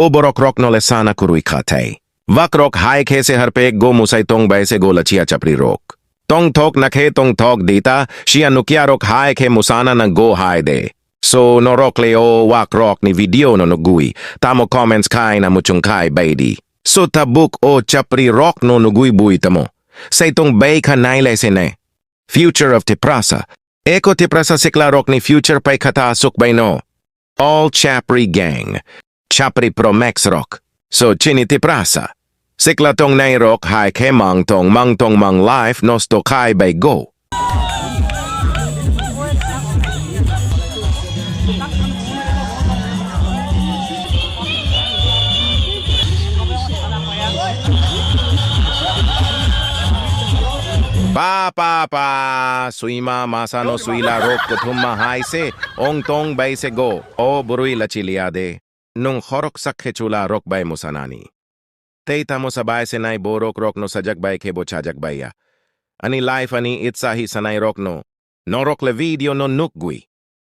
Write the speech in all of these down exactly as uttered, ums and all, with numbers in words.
Borok rok no le sana kwrwi kha thai. Wak rok hai khe se harpek go musai tong bai se go lachia chapri rok. Tong thok na khe tong thok di ta, sia nukya rok hai khe musana na go hai de. So norok le o wak rok ni video no nugui, tamo comments khai na muchung khai bai di. So tabuk o chapri rok no nugui bui tamo. Sai tong bai kha nai lai se nai. Future of Tiprasa. Eko Tiprasa sikla rok ni future pai khata asuk bai no. All Chapri Gang. Chapri Pro Max rok. So chini Tiprasa sikla tong nai rok hai khe mang tong mang tong mang life nosto khai bai go. Pa pa pa, suima masa no suila rok kuthum ma hai se, ong tong bai se go, o burui lachi liya de. Nung horok sak khe chula rok bai musanani. Tei tamo sabai se nai borok rok no sajak bai khe bo chajak bai ya. Ani life ani itsa hi sanai rok no. Norok le video no nukgui.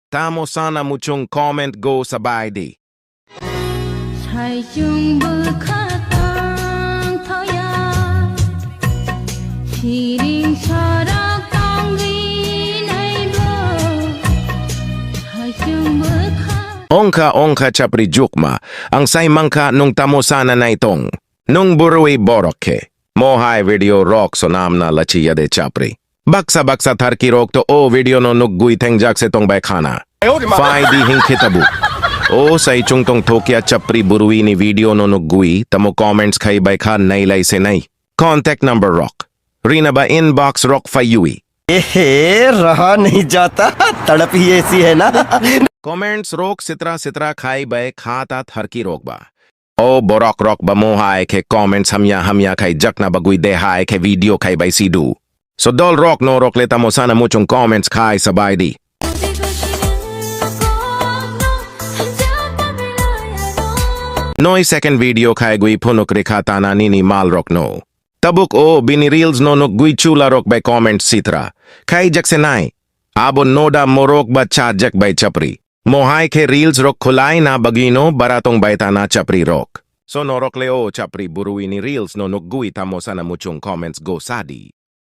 Tamo sana muchung comment go sabai di. Saichung bwkha tang thoya, siring sorok tongwi naibo. Saichung bwkha. Ongkha ongkha chapri jukma, ang sai mangkha nung tamo sana nai tong. Nung burui borok khe. Mo hai video rok sonam na lachi yade chapri. Baksa baksa tharki rok to o video no nukgui thengjak se tong bai khana. Phai di hing khe tabuk. O sai chung tong thokya chapri burui ni video no nukgui tamo comments khai bai kha nai lai se nai. Contact number rok. Rina ba inbox rok phai yui. Ehe, raha nahi jata, tadap hi aisi hai na. Comments rok sitra sitra khai bai kha ta tharki rok ba. O borok rok ba mo hai khe comments hamya hamya khai jakna bagui de hai khe video khai bai si du. So dol rok no rok le tamo sana muchung comments khai sabai di. Noi second video khai gui phunuk rikha tana nini mal rok no. Tabuk o bini reels no nukgui chula rok bai comment sitra. Khai jak se nai. Abo noda morok ba cha jak bai chapri. Mohai khe reels rok khulai na bagino bara tong bai tana chapri rok. So norok le o chapri burui ni reels no nukgui tamo sana muchung comments go sadi.